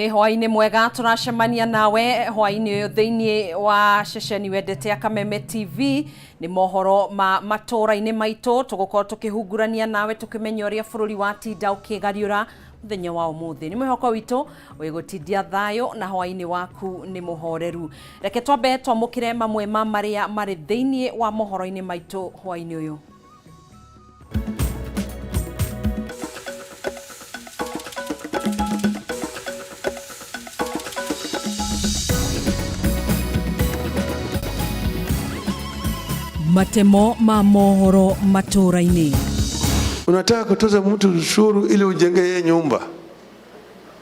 Nĩ hwainĩ mwega, tũracemania nawe hwainĩ ũyũ thĩinĩ wa ceceni wendete ya Kameme TV. Nĩ mohoro ma matũũra-inĩ maitũ, tũgũkorwo tũkĩhungurania nawe tũkĩmenya ũrĩa bũrũri watinda ũkĩgariũra mũthenya wa ũmũthĩ. Nĩ mwĩhoko witũ wĩgũtindia thayũ na hwainĩ waku nĩ mũhoreru. Reke twambe twamũkĩre mamwe ma marĩa marĩ thĩinĩ wa mohoro-inĩ maitũ hwainĩ ũyũ. Matemo ma mohoro matũũra-inĩ. Unataka kutoza mtu ushuru ili ujenge yeye nyumba.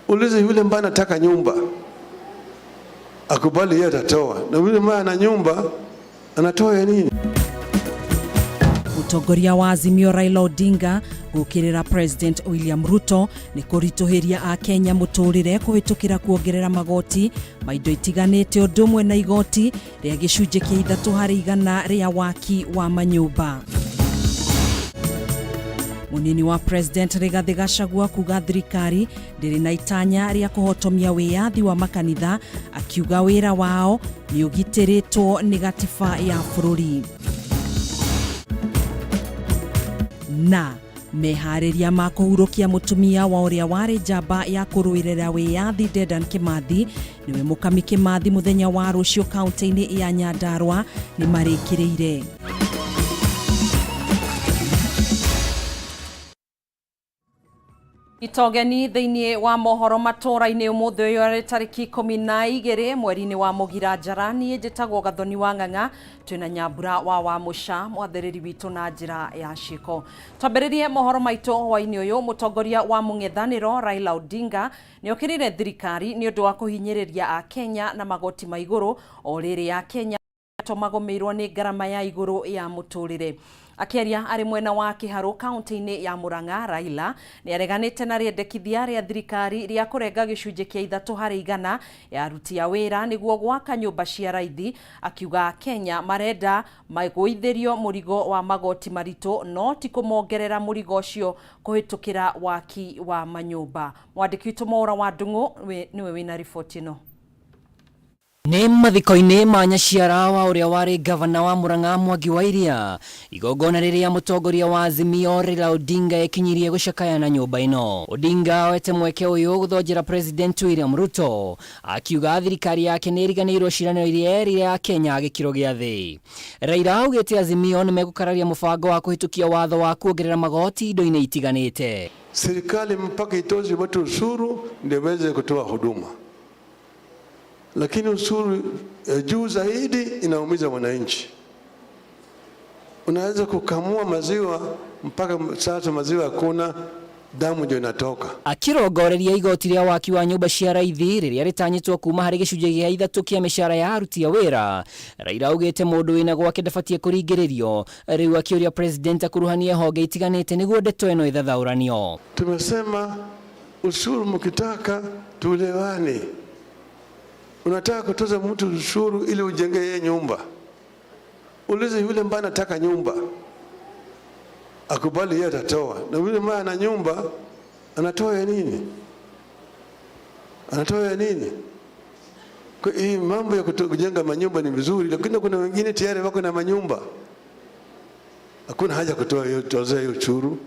Ulize yule ambaye anataka nyumba, akubali yeye atatoa, na yule ambaye ana nyumba anatoa ya nini? Mũtongoria wa Azimio Raila Odinga gũkĩrĩra President William Ruto nĩ kũritũhĩria Akenya mũtũrĩre kũhĩtũkĩra kuongerera magoti ma indo itiganĩte ũndũ ũmwe na igoti rĩa gĩcunjĩ kĩa 3% rĩa waki wa manyũmba. Mũnini wa President Rigathĩ Gachagua kuga thirikari ndĩrĩ na itanya rĩa kũhotomia wĩyathi wa makanitha, akiuga wĩra wao nĩ ũgitĩrĩtwo nĩ gatiba ya bũrũri. Na meharĩria ma kũhurũkia mũtumia wa ũrĩa warĩ njamba ya kũrũĩrĩra wĩyathi Dedan Kimathi, nĩwe Mũkami Kimathi, mũthenya wa rũciũ kaunti-inĩ ya Nyandarua nĩ marĩkĩrĩire. Itogeni thĩinĩ wa mohoro matũũra-inĩ ũmũthĩ ũyũ arĩ tarĩki 12 mweri-inĩ wa Mũgira Njara. Niĩ njĩtagwo Gathoni wa Ng'ang'a, twĩna Nyambura wa Wamũca mwathĩrĩri witũ na njĩra ya ciĩko. Twambĩrĩrie mohoro maitũ hwainĩ ũyũ. Mũtongoria wa mũng'ethanĩro Raila Odinga nĩ okĩrĩire thirikari nĩ ũndũ wa kũhinyĩrĩria Akenya na magoti ma igũrũ o rĩrĩ Akenya magũmĩirwo nĩ ngarama ya igũrũ ya mũtũrĩre. Akĩaria arĩ mwena wa Kĩharũ kaunti-inĩ ya Murang'a, Raila nĩ areganĩte na rĩendekithia rĩa thirikari rĩa kũrenga gĩcunjĩ kĩa 3% ya aruti a wĩra nĩguo gwaka nyũmba cia raithi, akiuga Kenya marenda magũithĩrio mũrigo wa magoti maritũ no ti kũmongerera mũrigo ũcio kũhĩtũkĩra waki wa manyũmba. Mwandĩki witũ Mwaũra wa Ndung'u nĩwe wĩna riboti ĩno. Nĩ mathiko-inĩ ma nyaciara wa ũrĩa warĩ ngavana wa Murang'a Mwangi wa Iria, igongona rĩrĩa mũtongoria wa Azimio Raila Odinga ekinyirie gũcakaya na nyũmba ĩno. Odinga oete mweke ũyũ gũthonjera President William Ruto, akiuga thirikari yake nĩ ĩriganĩirwo ciĩranĩro iria erĩire Akenya a gĩkĩro gĩa thĩ. Raila augĩte Azimio nĩ megũkararia mũbango wa kũhĩtũkia watho wa kuongerera magoti indo-inĩ itiganĩte. Serikali mpaka itoze watu ushuru ndio iweze kutoa huduma, lakini ushuru juu zaidi inaumiza mwananchi. Unaweza kukamua maziwa mpaka sasa maziwa hakuna, damu ndio inatoka. Akĩrongoreria igoti rĩa waki wa nyũmba cia raithi rĩrĩa rĩtanyĩtwo kuma harĩ gĩcunjĩ gĩa 3 kĩa mĩcara ya aruti a wĩra, Raila augĩte mũndũ wĩna gwake ndabatiĩ kũringĩrĩrio. Rĩu akĩũria president akuruhanie honge itiganĩte nĩguo ndeto ĩno ĩthathaũranio. Tumesema ushuru mkitaka tuelewane. Unataka kutoza mtu ushuru ili ujenge yeye nyumba, ulize yule ambaye anataka nyumba, akubali yeye atatoa, na yule ambaye ana nyumba anatoa ya nini? Anatoa ya nini? Kwa hii mambo ya kujenga manyumba ni vizuri, lakini kuna wengine tayari wako na manyumba, hakuna haja kutoa hiyo, toza hiyo ushuru.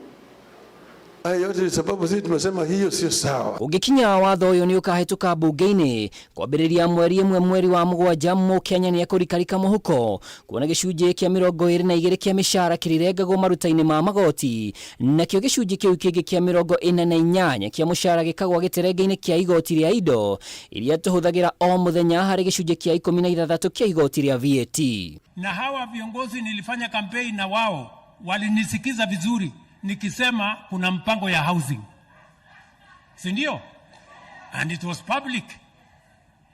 Haya yote ni sababu sisi tumesema hiyo sio sawa. Ũngĩkinya watho ũyũ nĩ ũkahĩtũka mbunge-inĩ kwambĩrĩria mweri 1 mweri wa 7, Mũkenya nĩ ekũrikarika mũhuko kuona gĩcunjĩ kĩa 22 kĩa mĩcara kĩrĩrengagwo maruta-inĩ ma magoti, nakĩo gĩcunjĩ kĩu kĩngĩ kĩa 48 kĩa mũcara gĩkagwa gĩterenge-inĩ kĩa igoti rĩa indo iria tũhũthagĩra o mũthenya harĩ gĩcunjĩ kĩa 16 kĩa igoti rĩa VAT. Na hawa viongozi nilifanya kampeni na wao walinisikiza vizuri nikisema kuna mpango ya housing, si ndio? And it was public.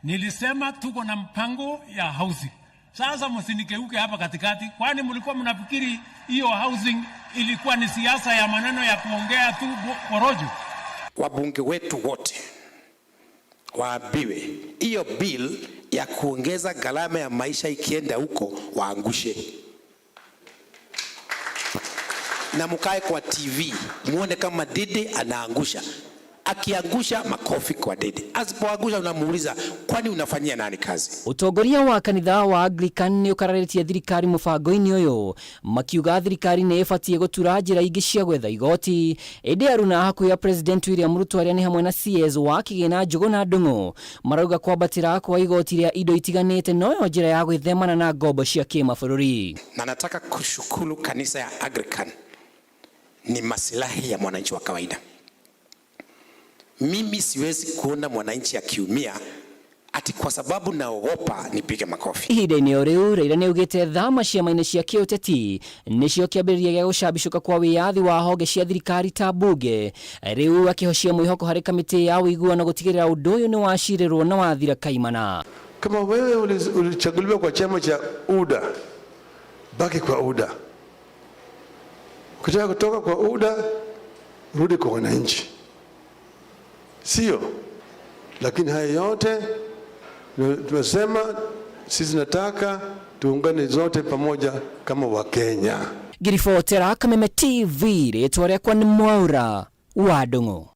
Nilisema tuko na mpango ya housing. Sasa msinikeuke hapa katikati, kwani mlikuwa mnafikiri hiyo housing ilikuwa ni siasa ya maneno ya kuongea tu porojo? Wabunge wetu wote waambiwe hiyo bill ya kuongeza gharama ya maisha ikienda huko waangushe. Na mkae kwa TV muone kama Didi anaangusha. Akiangusha makofi kwa dede, asipoangusha unamuuliza kwani unafanyia nani kazi? Utongoria wa kanitha wa Anglican nĩ ũkararĩtie thirikari mũbango-inĩ ũyũ, makiuga thirikari nĩ ĩbatiĩ gũtura njĩra ingĩ cia gwetha igoti. Ĩndĩ aruna hakuhĩ ya President William Ruto arĩa nĩ hamwe na CS wa kĩgĩna Njũgũna Ndung'u marauga kwambatĩra kwa igoti rĩa indo itiganĩte noyo njĩra ya gwĩthemana na ngombo cia kĩmabũrũri. Na nataka kushukuru kanisa ya Anglican ni masilahi ya mwananchi wa kawaida. Mimi siwezi kuona mwananchi akiumia ati kwa sababu naogopa nipige makofi. Ihinda-inĩ o rĩu Raila nĩaugĩte thama ciama-inĩ cia kĩũteti nĩcio kĩambĩrĩria gĩa gũcambicũka kwa wĩyathi wa honge cia thirikari ta mbunge, rĩu akĩhocia mwĩhoko harĩ kamĩtĩ ya ũiguano gũtigĩrĩra ũndũ ũyũ nĩ wacirĩrwo na wathira kaimana. Kama wewe ulichaguliwa kwa chama cha UDA, baki kwa UDA. Ukitaka kutoka kwa UDA, rudi kwa wananchi, sio? Lakini haya yote tumesema sisi nataka tuungane zote pamoja kama Wakenya. Ngiribotera Kameme TV, rĩtwa rĩakwa nĩ Mwaura wa Ndung'u.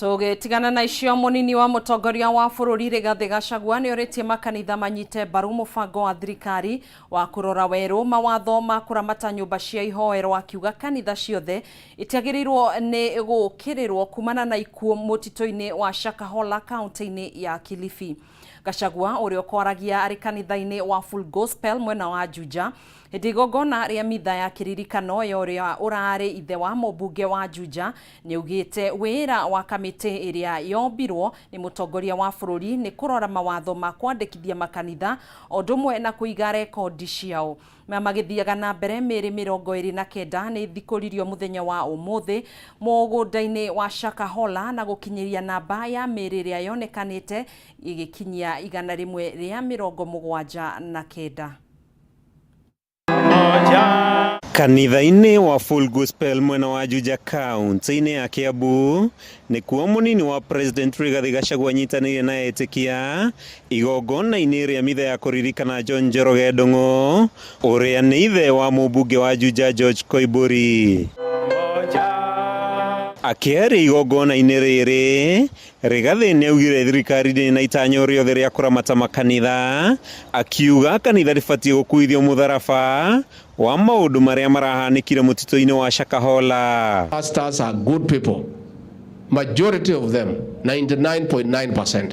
Tũgĩtigana na icio, mũnini wa mũtongoria wa bũrũri Rigathĩ Gachagua nĩ orĩtie makanitha manyite mbaru mũbango wa thirikari wa kũrora werũ mawatho ma kũramata nyũmba cia ihoero, akiuga kanitha ciothe itiagĩrĩirwo nĩ gũũkĩrĩrwo kumana na ikuũ mũtitũ-inĩ wa Shakahola kaunti-inĩ ya Kilifi. Gachagua ũrĩa ũkwaragia arĩ kanitha-inĩ wa Full Gospel mwena wa Juja hĩndĩ igongona rĩa mitha ya kĩririkano ya ũrĩa ũrarĩ ithe wa mũmbunge wa Juja nĩaugĩte wĩra wa kamĩtĩ ĩrĩa yombirwo nĩ mũtongoria wa bũrũri nĩ kũrora mawatho ma kwandĩkithia makanitha o ũndũ ũmwe na kũiga rekondi ciao. Maya magĩthiaga na mbere, mĩĩrĩ 29 nĩ ĩthikũririo mũthenya wa ũmũthĩ mũgũnda-inĩ wa Shakahola na gũkinyĩria namba ya mĩĩrĩ ĩrĩa yonekanĩte ĩgĩkinyia 179. Kanitha-inĩ wa Full Gospel mwena wa Juja kaunti-inĩ ya Kiambu nĩkuo mũnini wa President Rigathi Gachagua anyitanĩire na etĩkia igongona-inĩ rĩa mitha ya kũririkana John Njoroge Ndung'u ũrĩa nĩ ithe wa mũmbunge wa Juja George Koimburi. Akĩaria igongona-inĩ rĩrĩ, Rigathi nĩaugire thirikari ndĩrĩ na itanya o rĩothe rĩa kũramata makanitha, akiuga kanitha rĩbatiĩ gũkuithio mũtharaba wa maũndũ marĩa marahanĩkire mũtitũ-inĩ wa Shakahola. Pastors are good people. Majority of them, 99.9%,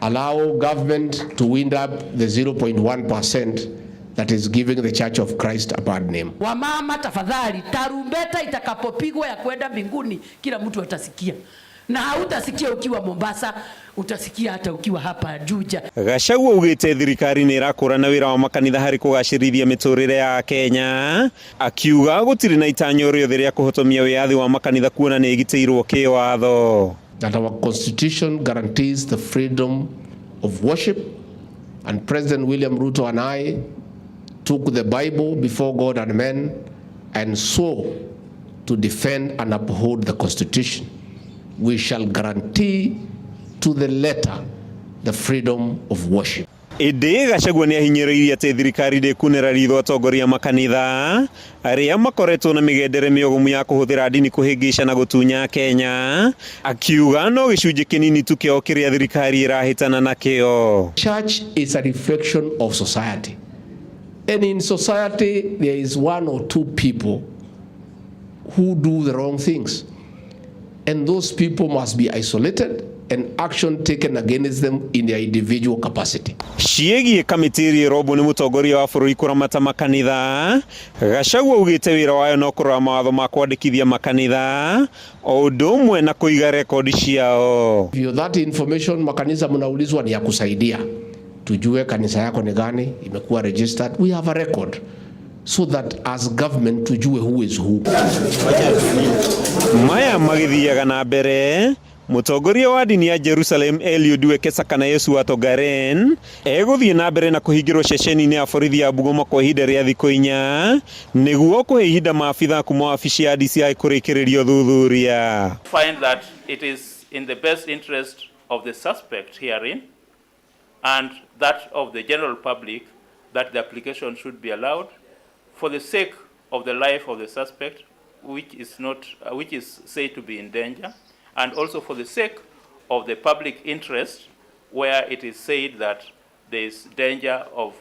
allow government to wind up the 0.1% that is giving the Church of Christ a bad name. Wamama tafadhali, tarumbeta itakapopigwa ya kwenda mbinguni kila mtu atasikia. Na hautasikia ukiwa Mombasa, utasikia hata ukiwa hapa Juja. Gachagua augĩte thirikari nĩ ĩrakũrana wĩra wa makanitha harĩ kũgacĩrithia mĩtũrĩre ya Kenya, akiuga gũtirĩ na itanya o rĩothe rĩa kũhotomia wĩyathi wa makanitha kuona nĩ ĩgitĩirwo kĩwatho. That our constitution guarantees the freedom of worship, and President William Ruto and I took the Bible before God and men and swore to defend and uphold the constitution. We shall guarantee to the letter the freedom of worship. Ĩndĩ Gachagua nĩ ahinyĩrĩirie atĩ thirikari ndĩkunĩra ritho atongoria makanitha arĩa makoretwo na mĩgendere mĩogomu ya kũhũthĩra ndini kũhĩngĩca na gũtunya Kenya, akiuga no gĩcunjĩ kĩnini tu kĩao kĩrĩa thirikari ĩrahĩtana nakĩo. Church is a reflection of society. And in society, there is one or two people who do the wrong things. And those people must be isolated and action taken against them in their individual capacity. Ciĩgiĩ kamĩtĩ ĩrĩa ĩrombwo nĩ mũtongoria wa bũrũri kũramata makanitha, Gachagua augĩte wĩra wayo no kũrora mawatho ma kwandĩkithia makanitha o ũndũ ũmwe na kũiga rekondi ciao. If that information makanisa mnaulizwa ni ya kusaidia tujue kanisa yako ni gani, imekuwa registered, we have a record so that as government tujue who is who. Maya magĩthiaga na mbere, mũtongoria wa ndini ya Jerusalem Eliud Wekesa kana Yesu wa Tongaren egũthiĩ na mbere na kũhingĩrwo ceceni-inĩ ya borithi ya Bungoma kwa ihinda rĩa thikũ 4 nĩguo kũhe ihinda maabitha kuma wabici ya DCI kũrĩkĩrĩria ũthuthuria. Find that it is in the best interest of the suspect herein and that of the general public that the application should be allowed for the sake of the life of the suspect which is not which is said to be in danger, and also for the sake of the public interest, where it is said that there is danger of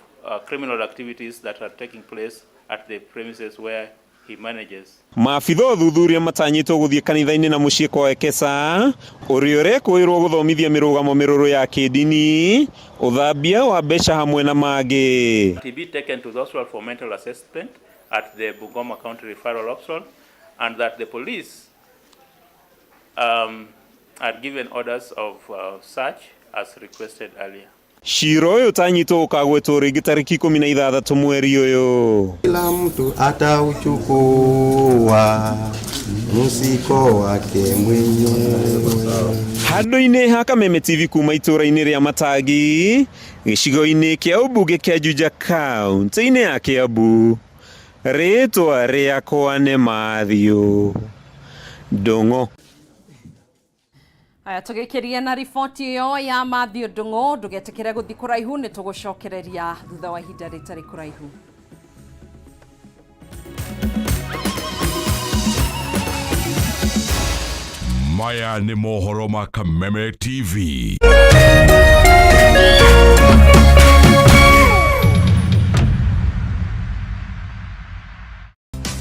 criminal activities that are taking place at the premises where he manages. Maabitha ũthuthuria matanyĩtwo gũthiĩ kanitha-inĩ na mũciĩ kwa Wekesa ũrĩa ũrekũĩrwo gũthomithia mĩrũgamo mĩrũrũ ya kĩndini, ũthambia wa mbeca hamwe na mangĩ. He be taken to the hospital for mental assessment at the Bungoma County Referral Hospital, and that the police are given orders of search as requested earlier. Cira ũyũ ũtanyĩtwo ũkagwetwo rĩngĩ tarĩki 16 mweri ũyũ. Kila mtu atauchukua mzigo wake mwenyewe. Handũ-inĩ ha Kameme TV kuma itũũra-inĩ rĩa Matangi gĩcigo-inĩ kĩa ũmbunge kĩa Juja kaunti-inĩ ya Kiambu, rĩtwa rĩakwa nĩ Matthew Ndung'u. Aya tugikiria na riboti iyo ya Matthew Ndung'u, ndugetikire guthi kuraihu ni tugucokereria thutha wa ihinda ritari kuraihu. Maya nĩ mohoro ma Kameme TV.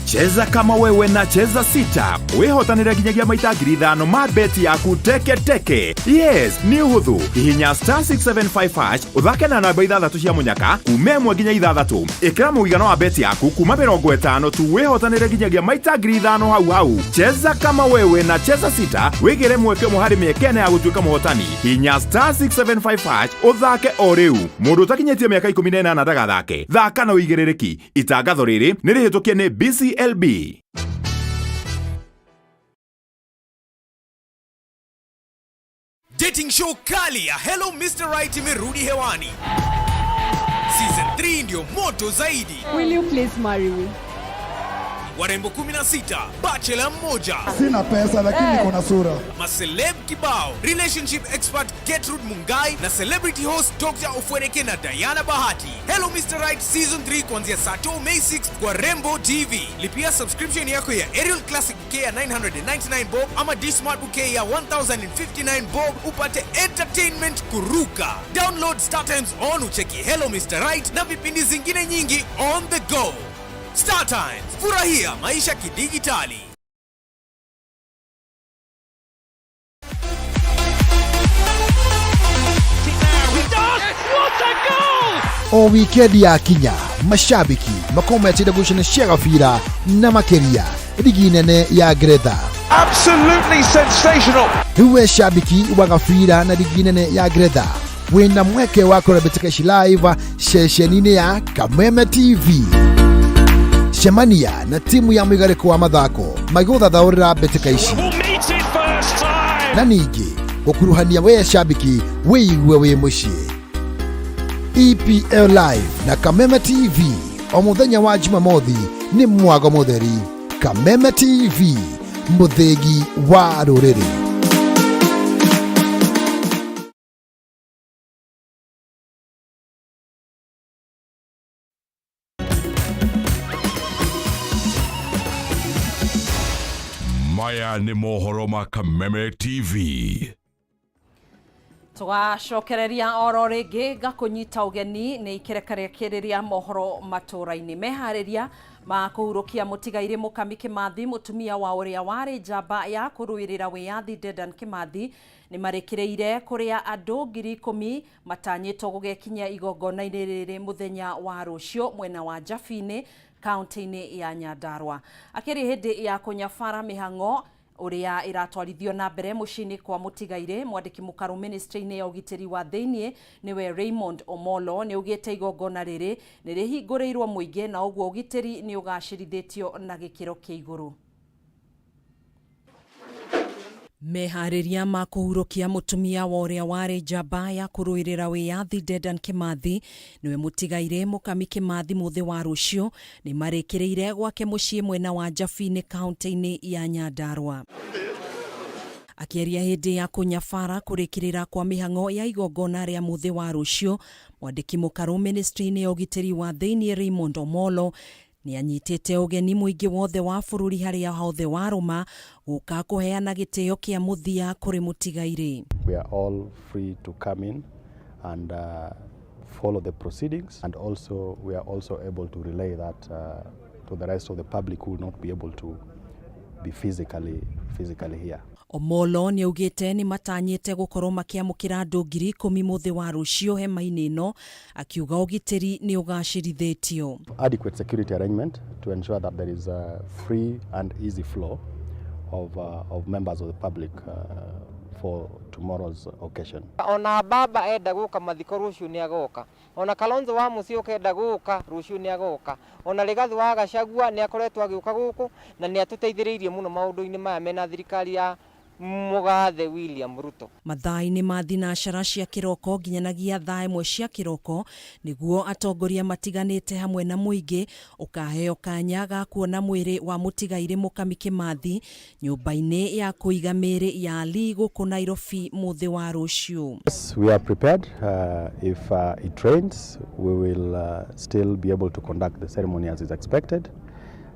Cheza kama wewe na Cheza Sita wihotanire nginyagia maita 5,000 ma beti yaku teke teke. Yes, nĩ ũhũthũ. Hihinya star 675 hash ũthake na namba 6 cia mũnyaka kuma 1 nginya 6. Ĩkĩra mũigana wa beti yaku kuma 50 tu wihotanire nginyagia maita 5,000 hau hau. Cheza kama wewe na Cheza Sita wĩgĩre mweke ũmwe harĩ mĩeke ĩna ya gũtuĩka mũhotani. Hihinya star 675 hash ũthake o rĩu. Mũndũ ũtakinyĩtie mĩaka 18 ndagathake. Thaka na ũigĩrĩrĩki. Itangatho rĩrĩ nĩ rĩhĩtũkie nĩ BCLB. Dating show kali ya Hello Mr. Right imerudi hewani. Season 3 ndio moto zaidi. Will you please marry me? Warembo 16, bachelor mmoja. Sina pesa lakini niko na sura. Maceleb kibao, relationship expert Gertrude Mungai na celebrity host Dr. Ofweneke na Diana Bahati. Hello Mr. Right Season 3 kuanzia saa 2 May 6 kwa Rembo TV. Lipia subscription yako ya Aerial Classic Bouquet ya 999 bob ama D-Smart Bouquet ya 1059 bob upate entertainment kuruka. Download Star Times on ucheki Hello Mr. Right na vipindi zingine nyingi on the go. Star Times, furahia maisha kidijitali. O wikendi yakinya mashabiki makorwo metĩire gucana cia gabira na makĩria rigi nene ya Ngeretha. Absolutely sensational. Rĩu we shabiki wa gabira na rigi nene ya Ngeretha wĩna mweke wa kũrora mbĩtĩka ici live ceceni-inĩ ya Kameme TV. Cemania na timu ya mũigarĩko wa mathako magĩgũthathaũrĩra mbĩtĩka ici na ningĩ gũkuruhania we shabiki wĩigue wĩ mũciĩ. EPL Live na Kameme TV o mũthenya wa Jumamothi nĩ mwago mũtheri. Kameme TV, mũthĩgi wa rũrĩrĩ. Maya nĩ mohoro ma Kameme TV. Tugacokereria oro rĩngĩ ngakũnyita ũgeni nĩ ikereka rĩa kerĩ rĩa mohoro matũra-inĩ. Meharĩria ma kũhurũkia mũtigairĩ Mũkami Kĩmathi, mũtumia wa ũrĩa warĩ njamba ya kũrũĩrĩra wĩyathi Dedan Kĩmathi, nĩ marĩkĩrĩire kũrĩa andũ 10,000 matanyĩtwo gũgekinyia igongona-inĩ rĩrĩ mũthenya wa rũciũ mwena wa Jabinĩ kaunti-inĩ ya Nyandarua. Akĩrĩ hĩndĩ ya kũnyabara mĩhang'o ũrĩa ĩratwarithio na mbere mũciĩ-inĩ kwa mũtigairĩ, mwandĩki mũkarũ ministry-inĩ ya ũgitĩri wa thĩiniĩ nĩwe Raymond Omolo nĩ augĩte igongona rĩrĩ nĩ rĩhingũrĩirwo mũingĩ na ũguo ũgitĩri nĩ ũgacĩrithĩtio na gĩkĩro kĩa igũrũ. Meharĩria ma kũhurũkia mũtumia wa ũrĩa warĩ njamba ya kũrũĩrĩra wĩyathi Dedan Kĩmathi nĩwe mũtigairĩ Mũkami Kĩmathi mũthĩ wa rũciũ nĩ marĩkĩrĩire gwake mũciĩ mwena wa Jabinĩ kaunti-inĩ ya Nyandarua. Akĩaria hĩndĩ ya kũnyabara kũrĩkĩrĩra kwa mĩhang'o ya igongona rĩa mũthĩ wa rũciũ, mwandĩki mũkarũ ministry-inĩ ya ũgitĩri wa thĩiniĩ Raymond Omolo Nĩ anyitĩte ũgeni mũingĩ wothe wa bũrũri harĩa hothe warũma gũka kũheana gĩtĩo kĩa mũthia kũrĩ mũtigairĩ. We are all free to come in and follow the proceedings, and also we are also able to relay that to the rest of the public who will not be able to be physically here. Omolo nĩ augĩte nĩ matanyĩte gũkorwo makĩamũkĩra andũ 10,000 mũthĩ wa rũciũ hema-inĩ ĩno, akiuga ũgitĩri nĩ ũgacĩrithĩtio. Adequate security arrangement to ensure that there is a free and easy flow of members of the public for tomorrow's occasion. Ona baba enda guka mathiko rucio ni agoka, ona Kalonzo wa Musyoka enda guka rucio ni agoka, ona Rigathi wa Gachagua ni akoretwo agiuka guku na ni atuteithiriirie muno maundu-ini maya mena thirikari ya Mugathe William Ruto. Mathaa-inĩ ma thinacara cia kĩroko nginyanagia thaa 1 cia kĩroko nĩguo atongoria matiganĩte hamwe na mũingĩ ũkaheo kanya ga kuona mwĩrĩ wa mũtigairĩ Mũkami Kĩmathi nyũmba-inĩ ya kũiga mĩĩrĩ ya Lee gũkũ Nairobi mũthĩ wa rũciũ. Yes, we are prepared. If it rains, we will still be able to conduct the ceremony as is expected.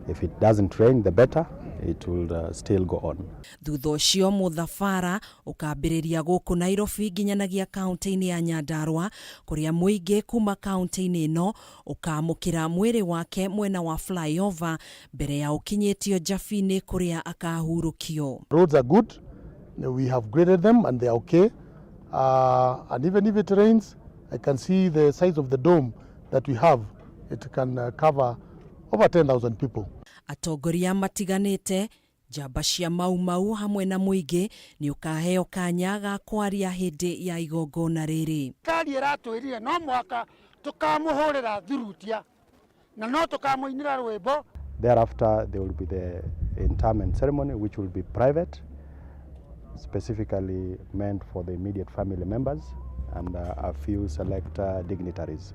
If it doesn't rain, the better. It will still go on. Thutha ũcio mũthabara ũkambĩrĩria gũkũ Nairobi nginyanagia kaunti-inĩ ya Nyandarua kũrĩa mũingĩ kuma kaunti-inĩ ĩno ũkamũkĩra mwĩrĩ wake mwena wa flyover mbere ya ũkinyĩtio Njabi-inĩ kũrĩa akahurũkio. Roads are good. We have graded them and they are okay. And even if it rains, I can see the size of the dome that we have. It can cover over 10,000 people. Atongoria matiganĩte njamba cia Mau Mau hamwe na mũingĩ nĩ ũkaheo kanya ga kwaria hĩndĩ ya igongona rĩrĩ. Thirikari ĩratwĩrire no mũhaka tũkamũhũrĩra thurutia na no tũkamũinĩra rwĩmbo. Thereafter there will be the interment ceremony, which will be private, specifically meant for the immediate family members and a few select dignitaries.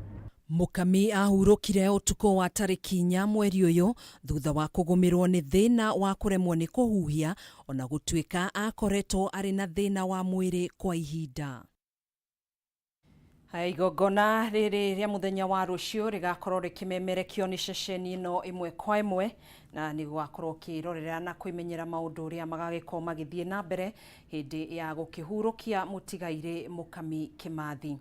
Mũkami ahurũkire ũtukũ wa tarĩki 4 mweri ũyũ thutha wa kũgũmĩrwo nĩ thĩna wa kũremwo nĩ kũhuhia ona gũtuĩka akoretwo arĩ na thĩna wa mwĩrĩ kwa ihinda. Haya, igongona rĩrĩ rĩa mũthenya wa rũciũ rĩgakorwo rĩkĩmemerekio nĩ ceceni ĩno ĩmwe kwa ĩmwe na nĩ gũgakorwo ũkĩrorera na kwĩmenyera maũndũ ũrĩa magagĩkorwo magĩthiĩ na mbere hĩndĩ ya gũkĩhurũkia mũtigairĩ Mũkami Kĩmathi.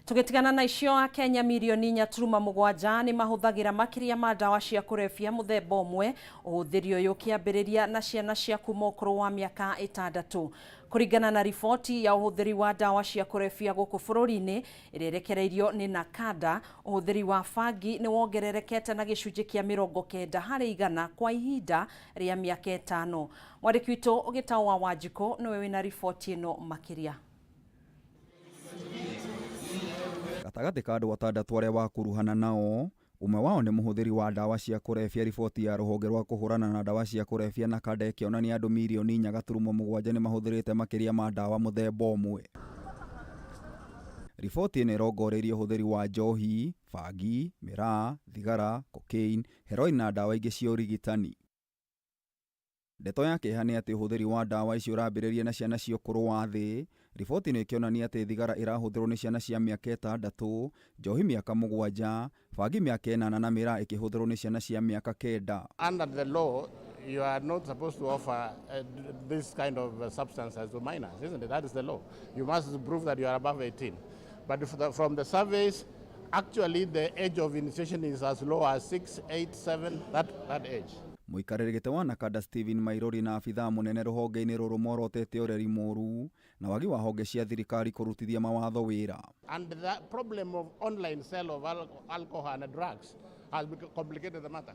Tũgĩtigana na icio, Akenya mirioni 4.7 nĩ mahũthagĩra makĩria ma ndawa cia kũrebia mũthemba ũmwe, ũhũthĩri ũyũ ũkĩambĩrĩria na ciana cia kuma ũkũrũ wa mĩaka 6. Kũringana na riboti ya ũhũthĩri wa ndawa cia kũrebia gũkũ bũrũri-inĩ ĩrĩa ĩrekereirio nĩ NACADA, ũhũthĩri wa bangi nĩ wongererekete na gĩcunjĩ kĩa 90% kwa ihinda rĩa mĩaka 5. Mwandĩki witũ Gĩtaũ wa Wanjikũ nĩwe wĩna riboti ĩno makĩria. Gatagatĩ ka andũ 6 arĩa wakuruhana nao, ũmwe wao nĩ mũhũthĩri wa ndawa cia kũrebia. Riboti ya rũhonge rwa kũhũrana na ndawa cia kũrebia NACADA ĩkĩonania andũ mirioni 4.7 nĩ mahũthĩrĩte makĩria ma ndawa mũthemba ũmwe. Riboti ĩno ĩrongoreirie ũhũthĩri wa njohi, bangi, mĩraa, thigara, cocaine, heroin na ndawa ingĩ cia ũrigitani. Ndeto ya kĩeha nĩ atĩ ũhũthĩri wa ndawa icio ũrambĩrĩria na ciana cia ũkũrũ wa thĩ. Riboti ĩno ĩkĩonania atĩ thigara ĩrahũthĩrwo nĩ ciana cia mĩaka 6, njohi mĩaka 7, bangi mĩaka 8 na mĩraa ĩkĩhũthĩrwo nĩ ciana cia mĩaka 9. Under the law, you are not supposed to offer this kind of substances to minors, isn't it? That is the law. You must prove that you are above 18. But from the surveys, actually the age of initiation is as low as 6, 8, 7, that age. Mũikarĩri gĩtĩ wa NACADA Stephen Mairori na abithaa mũnene rũhonge-inĩ rũrũ morotete ũreri mũru na wagi wa honge cia thirikari kũrutithia mawatho wĩra. And the problem of online sale of alcohol and drugs has complicated the matter.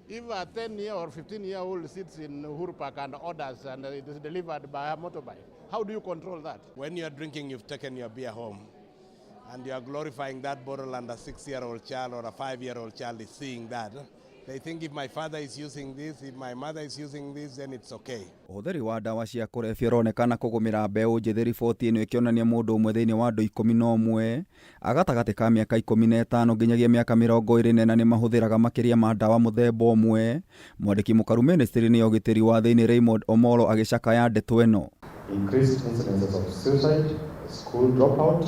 If a 10-year or 15-year-old sits in Uhuru Park and orders and it is delivered by a motorbike, how do you control that? When you are drinking, you've taken your beer home and you are glorifying that bottle, and a 6-year-old child or a 5-year-old child is seeing that. They think if my father is using this, if my mother is using this, then it's okay. Ũhũthĩri wa ndawa cia kũrebia ũronekana kũgũmĩra mbeũ njĩthĩ. Riboti ĩno ĩkĩonania mũndũ ũmwe thĩinĩ wa andũ 11 a gatagatĩ ka mĩaka 15 nginyagia mĩaka 24 nĩ mahũthĩraga makĩria ma ndawa mũthemba ũmwe. Mwandĩki mũkaru ministry-inĩ ya ũgitĩri wa thĩinĩ Raymond Omolo agĩcakaya ndeto ĩno. Increased incidences of suicide, school dropout,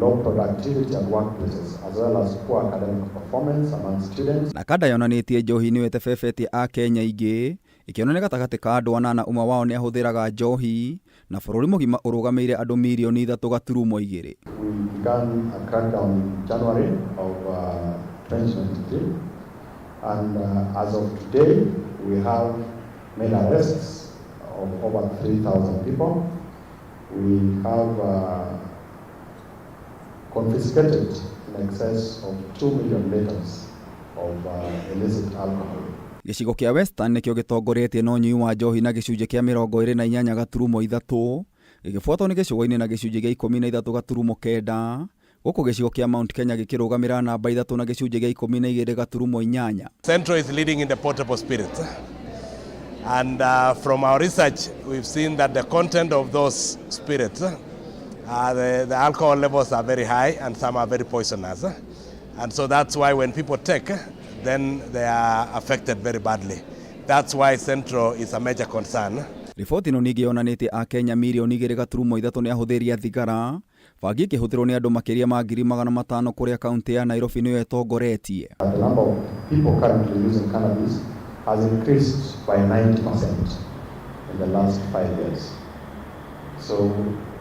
low productivity at workplaces, as well as poor academic performance among students. NACADA yonanĩtie njohi nĩyo ĩtebebetie akenya aingĩ, ĩkĩonania gatagatĩ ka andũ anana ũmwe wao nĩ ahũthĩraga njohi, na bũrũri mũgima ũrũgamĩrĩire andũ mirioni 3.2. We began a crackdown in January of 2023, and as of today, we have made arrests of over 3,000 people. We have confiscated in excess of 2 million liters of illicit alcohol. Gĩcigo kĩa Western nĩkĩo gĩtongoretie na ũnyui wa njohi na gĩcunjĩ kĩa 28.3, gĩgĩbuatwo nĩ gĩcũa-inĩ na gĩcunjĩ kĩa 13.9, gũkũ gĩcigo kĩa Mount Kenya gĩkĩrũgamĩra namba 3 na gĩcunjĩ kĩa 12.8. Central is leading in the portable spirit. And from our research, we've seen that the content of those spirits, the alcohol levels are very high and some are very poisonous. And so that's why when people take, then they are affected very badly. That's why Central is a major concern. Riboti ĩno ningĩ yonanĩtie akenya mirioni 2.3 nĩ ahũthĩri a thigara, bangi ĩkĩhũthĩrwo nĩ andũ makĩria ma 500,000 kũrĩa kaunti ya Nairobi nĩyo ĩtongoretie. The number of people currently using cannabis has increased by 90% in the last 5 years. So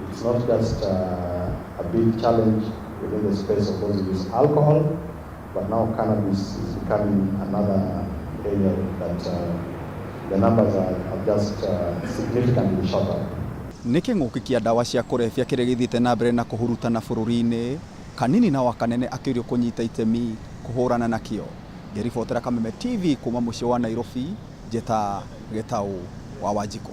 it's not just a big challenge within the space of those who use alcohol, but now cannabis is becoming another area that the numbers are just significantly shot up. Nĩ kĩng'ũki kĩa ndawa cia kũrebia kĩrĩa gĩthiĩte na mbere na kũhurutana bũrũri-inĩ, Kanini na Wakanene akĩũrio kũnyita itemi kũhũrana nakĩo. Ngĩribotera Kameme TV kuma mũciĩ wa Nairobi, njĩta Gĩtaũ wa Wanjikũ.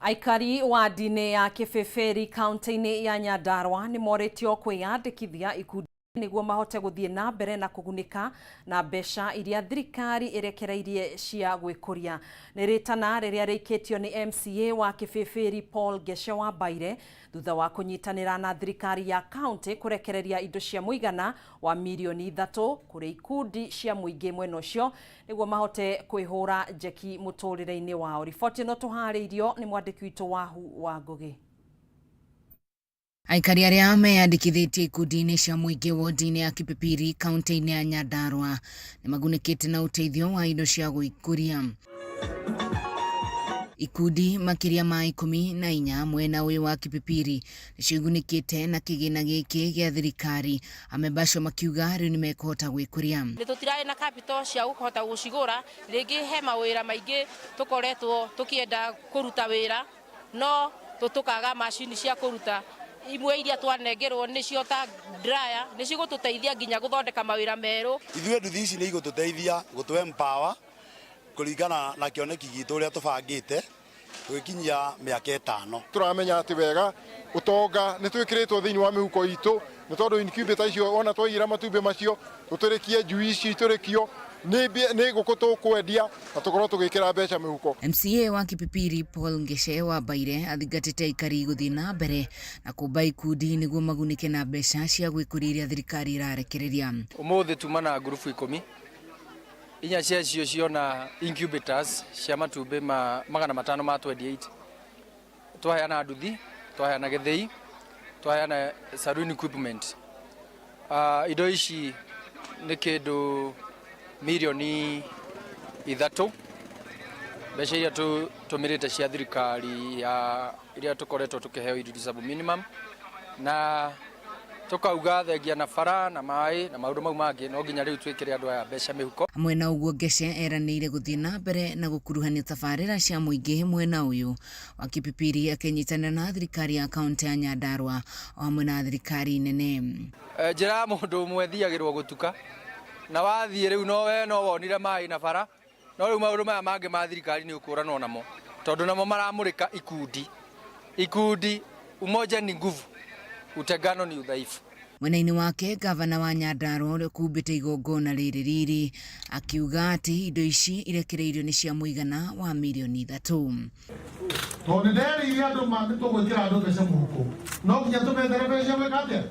Aikari wadi-inĩ ya Kibibiri kaunti-inĩ ya Nyandarua nĩ morĩtio kwĩyandĩkithia ikundi nĩguo mahote gũthiĩ na mbere na kũgunĩka na mbeca iria thirikari ĩrekereirie cia gwĩkũria. Nĩ rĩtana rĩrĩa rĩikĩtio nĩ MCA wa Kibibiri Paul Ngece wa Mbaire thutha wa kũnyitanĩra na thirikari ya kaunti kũrekereria indo cia mũigana wa mirioni 3 kũrĩ ikundi cia mũingĩ mwena ũcio nĩguo mahote kwĩhũra njeki mũtũrĩre-inĩ wao. Riboti ĩno tũharĩirio nĩ mwandĩki witũ Wahu wa Ngũgĩ. Aikari arĩa meyandĩkithĩtie ikundi-inĩ cia mũingĩ wodi-inĩ ya Kipipiri kaunti-inĩ ya Nyandarua nĩ magunĩkĩte na ũteithio wa indo cia gwĩkũria. Ikundi makĩria ma 14 mwena ũyũ wa Kipipiri nĩcio igunĩkĩte na kĩgĩna gĩkĩ gĩa thirikari, amemba acio makiuga rĩu nĩmekũhota gwĩkũria. Nĩ tũtirarĩ na capital cia kũhota gũcigũra, rĩngĩ he mawĩra maingĩ tũkoretwo tũkĩenda kũruta wĩra no tũkaga macini cia kũruta. Imwe iria twanengerwo nĩcio ta dryer nĩcigũtũteithia nginya gũthondeka mawĩra merũ. Ithuĩ nduthi ici nĩ igũtũteithia gũtũ empower kũringana na kĩoneki gitũ ũrĩa tũbangĩte tũgĩkinyia mĩaka 5. Tũramenya atĩ wega ũtonga nĩ twĩkĩrĩtwo thĩinĩ wa mĩhuko itũ nĩ tondũ incubator icio ona twaigĩra matumbĩ macio tũtũrĩkie njui ici itũrĩkio nĩ ngũkũ tũkwendia na tũkorwo tũgĩkĩra mbeca mĩhuko. MCA wa Kipipiri Paul Ngece wa Mbaire athingatĩte aikari gũthiĩ na mbere na kũmba ikundi nĩguo magunĩke na mbeca cia gwĩkũria iria thirikari ĩrarekereria. Ũmũthĩ tuma na ngurubu 10, inya ciacio ciona incubators cia matumbĩ ma 528. Twaheana nduthi, twaheana gĩthĩi, twaheana saloon equipment. Indo ici nĩ kĩndũ mirioni 3, mbeca iria tũtũmĩrĩte cia thirikari ya iria tũkoretwo tũkĩheo irreducible minimum, na tũkauga thengia na bara na maĩ na maũndũ mau mangĩ, no nginya rĩu twĩkĩre andũ aya mbeca mĩhuko. Hamwe na ũguo Ngece eranĩire gũthiĩ na mbere na gũkuruhania tabarĩra cia mũingĩ mwena ũyũ wa Kipipiri akĩnyitanĩra na thirikari ya kaunti ya Nyandarua o hamwe na thirikari nene. Njĩra ya mũndũ ũmwe ĩthiagĩrwo gũtuka na wathiĩ rĩu no we no wonire maĩ na bara, no rĩu maũndũ maya mangĩ ma thirikari nĩ ũkũranwo namo tondũ namo maramũrĩka ikundi. Ikundi umoja ni nguvu, utengano ni udhaifu. Mwena-inĩ wake gavana wa Nyandarua ũrĩa ũkumbĩte igongona rĩrĩ riri akiuga atĩ indo ici irekereirio nĩ cia mũigana wa mirioni 3. Tondũ nĩnderĩire andũ nĩ tũgwĩkĩra andũ mbeca mũhuko, no nginya tũmethere mbeca gwĩka atĩa?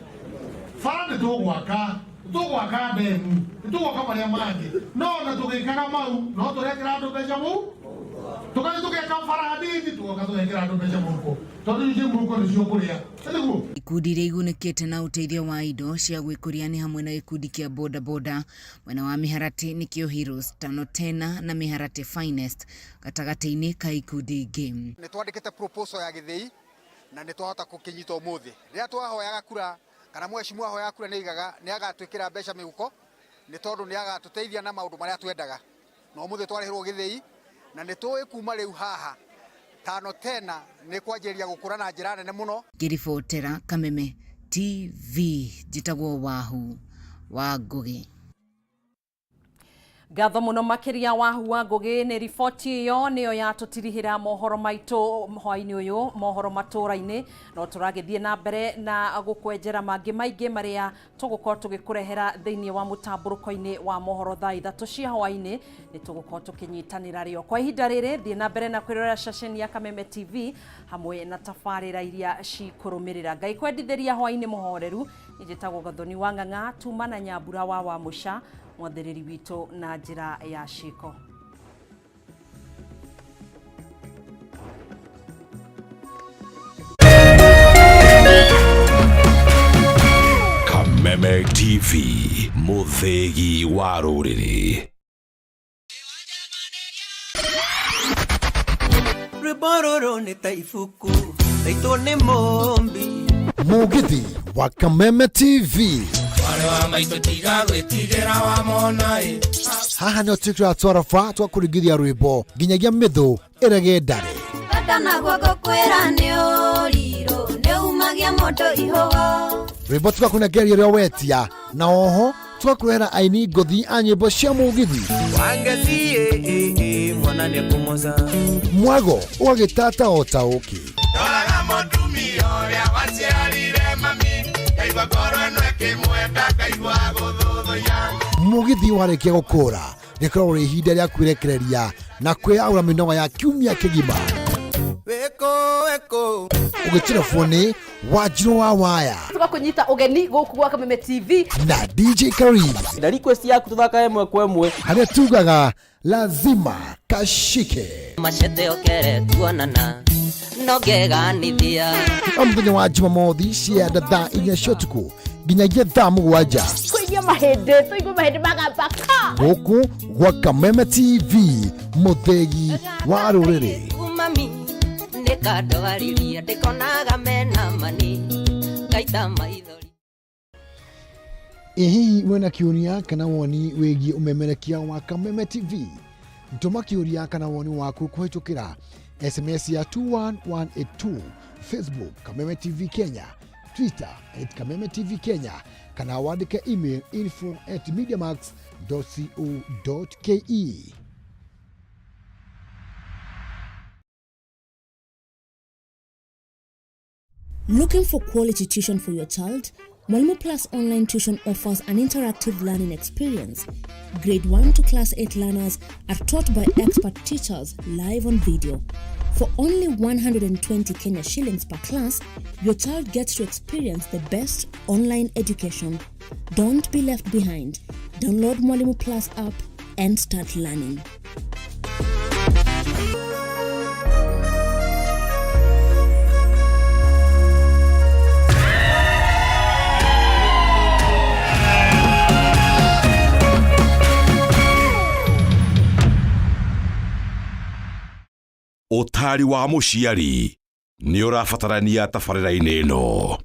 Bara nĩ tũgwaka, tũgwaka ndemu, nĩ tũgwaka marĩa mangĩ, no ona tũgĩkaga mau no tũrekĩra andũ mbeca mũhuko, tũgathiĩ tũgeka bara nini tũgoka tũgekĩra andũ mbeca mũhuko. Tondũ icio mũhuko nĩcio ũkũrĩa. Nĩguo? Ikundi iria igunĩkĩte na ũteithio wa indo cia gwĩkũria nĩ hamwe na gĩkundi kĩa boda boda mwena wa Mĩharatĩ nĩkĩo Heroes, Tano Tena na Mĩharatĩ Finest gatagatĩ-inĩ ka ikundi ingĩ. Nĩ twandĩkĩte proposal ya gĩthĩi na nĩ twahota gũkĩnyita ũmũthĩ. Rĩrĩa twahoyaga kura kana mheshimiwa ahoyaga kura nĩ aigaga nĩ agatwĩkĩra mbeca mĩhuko nĩ tondũ nĩ agatũteithia na maũndũ marĩa twendaga. Na ũmũthĩ twarĩhĩrwo gĩthĩi na nĩ tũĩ kuma rĩu haha Tano Tena nĩ kwanjĩrĩria gũkũra na njĩra nene mũno. Ngĩribotera Kameme TV njĩtagwo Wahu wa Ngũgĩ. Ngatho muno makiria Wahu wa Ngugi ni riboti iyo niyo yatutirihira mohoro maitu hwaini uyu mohoro matura-ini no turagithie na mbere na gukwenjera mangi maingi maria tugukorwo tugikurehera thiini wa mutamburuko-ini wa mohoro thaa 3 cia hwaini ni tugukorwo tukinyitanira rio kwa ihinda riri thie na mbere na kwirorera ceceni ya Kameme TV hamwe na tabarira iria cikurumirira. Ngai kwendithiria hwaini muhoreru. Njitagwo Gathoni wa Ng'ang'a tuma na Nyambura wa Wamuca mwathĩrĩri witũ na njĩra ya ciĩko. Kameme TV, mũthĩgi wa rũrĩrĩ. Rwĩmbo rũrũ nĩ ta ibuku raitwo nĩ mũmbi. Mũgithi wa Kameme TV. Mwarĩ wa maitũ tiga gwĩtigĩra wamona ĩ. Haha nĩho twĩkĩraga twaraba twa kũringithia rwĩmbo nginyagia mĩthũ ĩrege ndare. Bata naguo ngũkwĩra nĩ ũrirũ nĩ umagia mũndũ ihũgo. Rwĩmbo tũgakũnengeria ũrĩa wetia na oho tũgakũrehera aini ngũthi a nyĩmbo cia mũgithi. Wangeci mwana nĩekũmoca. Mwago ũgagĩtata o ta ũkĩ. Ndoraga mũtumia ũrĩa waciarire mami ngaigua ngoro ĩno ĩkĩmwenda ngaigua gũthũthũya. Mũgithi warĩkia gũkũra rĩkoragwo rĩ ihinda rĩa kwĩrekereria na kwĩyaũra mĩnoga ya kiumia kĩgima. Wĩkũ wĩkũ. Ũgĩtĩrabwo nĩ Wanjirũ wa Waya tũgakũnyita ũgeni gũkũ gwa Kameme TV na DJ Karim na request yaku tũthakae ĩmwe kwa ĩmwe harĩa tugaga lazima kashike. Machete okere tuonana no ngeganithia. O mũthenya wa Jumamothi cia thaa 4 cia ũtukũ nginyagia thaa 7 Kũigua mahĩndĩ tũigue mahĩndĩ magamba ka gũkũ gwa Kameme TV mũthĩgi wa rũrĩrĩ. Mami nĩkandwaririe ndĩkonaga mena mani ngaita maithori. Ĩ hihi wĩna kĩũria kana woni wĩgiĩ ũmemerekia wa Kameme TV? Tũma kĩũria kana woni waku kũhĩtũkĩra SMS ya 21182, Facebook Kameme TV Kenya, Twitter at Kameme TV Kenya, kana wandĩke email info@mediamax.co.ke. Looking for quality tuition for your child? Mwalimu Plus Online Tuition offers an interactive learning experience. Grade 1 to Class 8 learners are taught by expert teachers live on video. For only 120 Kenya shillings per class, your child gets to experience the best online education. Don't be left behind. Download Mwalimu Plus app and start learning. Ũtari wa mũciari nĩ ũrabatarania tabarĩra-inĩ ĩno.